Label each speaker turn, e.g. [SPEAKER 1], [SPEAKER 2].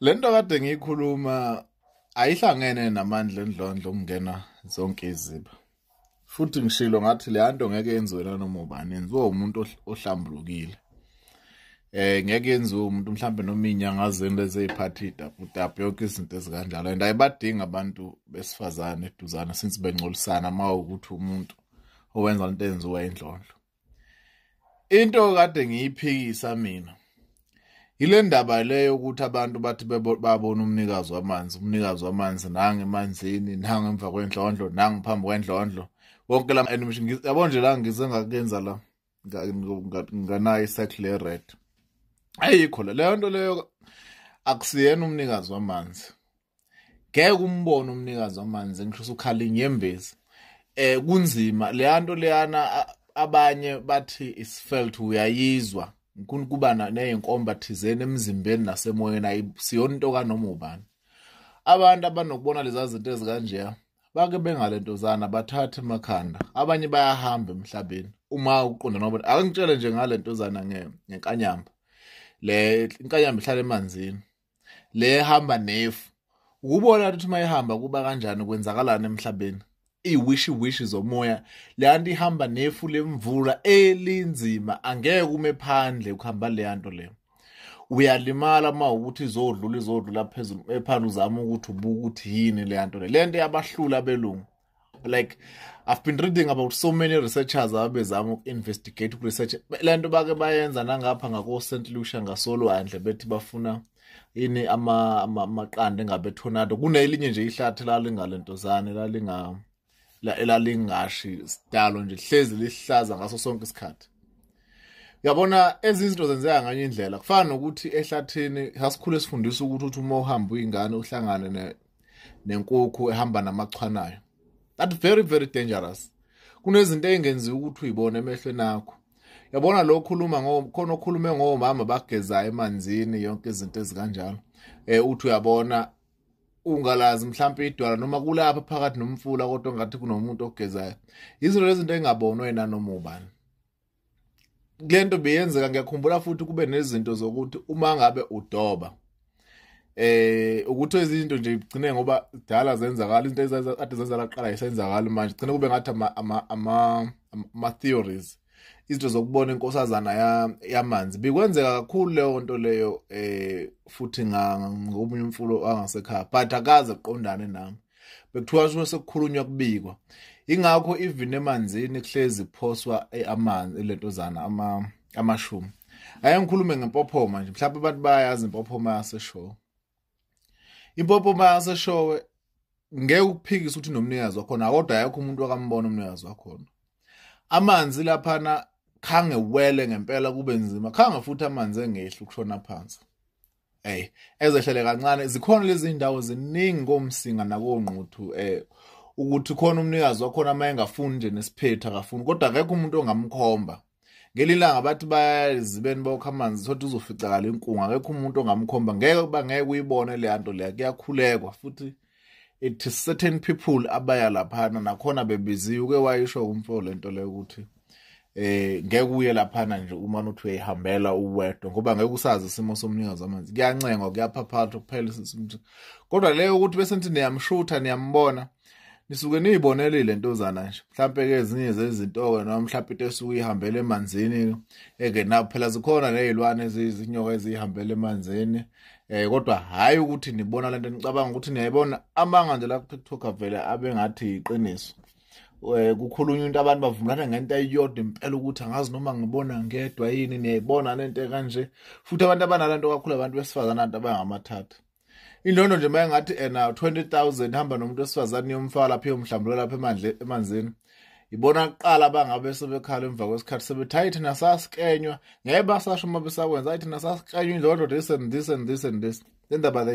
[SPEAKER 1] Lento kade ngiyikhuluma ayihlangene namandla endlondlo ukungena zonke iziba. Futhi ngishilo ngathi le nto ngeke yenziwe nanoma ubani, yenziwe umuntu ohlambulukile. Ngeke yenziwe umuntu mhlambe noma inyanga zeni lezi eziphatha idabudabhu, yonke izinto ezikanjalo. And ayibadingi abantu besifazane eduzane since bengcolisana uma ukuthi umuntu owenza lento enziwa indlondlo. Into kade ngiyiphikisa mina ile ndaba leyo ukuthi abantu bathi babona umnikazi wamanzi, nange emanzini, nange emva kwendlondlo, nange phambi kwendlondlo. Wonke la animation yabo nje la ngize ngakuyenza la nganayo i-circle red. Ayikho leyo nto leyo, akusiyena umnikazi wamanzi. Ngeke umbone umnikazi wamanzi ngisho usukhala inyembezi. Kunzima leya nto leyana, abanye bathi is felt, uyayizwa kuba neyinkomba thizeni emzimbeni nasemoyeni, ayisiyona into kanoma ubani. Abantu abanokubona lezi zinto ezikanjeya bake bengalentozana bathathe emakhanda, abanye bayahamba emhlabeni uma uqonda noma. Akungitshele nje ngalentozana ngenkanyamba le, inkanyamba ihlala emanzini le ehamba nefu, ukubona ukuthi uma ihamba kuba kanjani, kwenzakalani emhlabeni, iwishi wishi zomoya. Le nto ihamba nefu lemvula elinzima, angeke ume phandle ukuhamba le nto leyo, uyalimala uma ukuthi izodlula phezulu ephandle, uzama ukuthi ubuke ukuthi yini le nto le. Le nto yabahlula abelungu. Like I've been reading about so many researchers abezama uku-investigate, uku-research le nto, bake bayenza nangapha ngako St Lucia ngasolwandle, bethi bafuna ini amaqanda engabe tornado. Kunelinye nje ihlathi lalingalentozane lalinga elalingashi sidalo nje, hlezi lihlaza ngaso sonke isikhathi. Uyabona ezinto zenzeka nganye indlela, kufana nokuthi ehlathini sasikhule sifundisa ukuthi uthi uma uhamba uyingane uhlangane nenkukhu ehamba namachwanayo. That's very very dangerous. Kunezinto ezingenziwa ukuthi uyibone emehlweni akho. Yabona lo khuluma ngokhona okhulume ngomama bagezayo emanzini, yonke izinto ezikanjalo. Uthi uyabona ungalazi mhlawumbe idwala noma kulapha phakathi nomfula, kodwa ngathi kunomuntu ogezayo. Izinto lezinto engabonwa yena noma ubani. Lento beyenzeka. Ngiyakhumbula futhi kube nezinto zokuthi uma ngabe udoba ukuthi izinto nje igcine, ngoba dala zenzakala izinto ezade zenzakala kuqala, isenzakala manje, gcine kube ngathi ama theories, izinto zokubona inkosazana yamanzi bikwenzeka kakhulu leyo nto leyo. Futhi ngomunye umfulo angasekhaya, but akaze kuqondane nami, bekuthiwa sekukhulunywa kubikwa. Ingakho even emanzini kuhlezi kuphoswa amanzi lentozana amashumi. Ake ngikhulume ngempophoma nje, mhlawumbe abantu bayayazi impophoma yaseShowe. Impophoma yaseShowe ngeke ukuphikisa ukuthi nomnikazi wakhona, kodwa ayekho umuntu wakambona umnikazi wakhona. Amanzi laphana khange wele ngempela kube nzima, khange futhi amanzi engehli ukushona phansi. Ezehlele kancane. Zikhona lezi ndawo ziningi koMsinga nakoNquthu ukuthi khona umnikazi wakhona uma engafuni nje nesiphethu akafuni, kodwa akekho umuntu ongamkhomba. Ngelilanga bathi bayazibeni bokha amanzi, sothi uzoficakala inkungu, akekho umuntu ongamkhomba, ngeke kuba ngeke uyibone le nto leya. Kuyakhulekwa futhi it is certain people abaya laphana, nakhona bebiziwe. Uke wayisho umfo lento leyo ukuthi ngeke uye laphana nje uma uthi uyihambela uwedwa, ngoba ngeke usazi isimo somnikazi wamanzi. Kuyancengwa, kuyaphaphatha kuphela, kodwa leyo ukuthi bese nithi niyamshutha niyambona, nisuke niyibonele lentozana nje. Mhlambe ke ezinye zezinto ke noma mhlambe into esuke ihambele emanzini engenawo, phela zikhona nezilwane ezizinyoka ezihambele emanzini, kodwa hayi ukuthi nibona lento nicabanga ukuthi niyayibona. Amanga nje la ku TikTok avele abe ngathi iqiniso. Kukhulunywa into abantu bavumelana ngento eyodwa impela, ukuthi angazi noma ngibona ngedwa yini, niyayibona lento kanje. Futhi abantu abanalanto kakhulu abantu besifazana, abantu abangamathatha indondo nje mayengathi ena 20,000 hamba nomuntu wesifazane yomfaka lapha yomhlambulula lapha emandle emanzini, ibona kuqala bangabe sebekhala emva kwesikhathi sebethi hayi thina sasikenywa, ngeke basasho uma besakwenza, hayi thina sasikenywa indlondlo this and this and this and this. Lendaba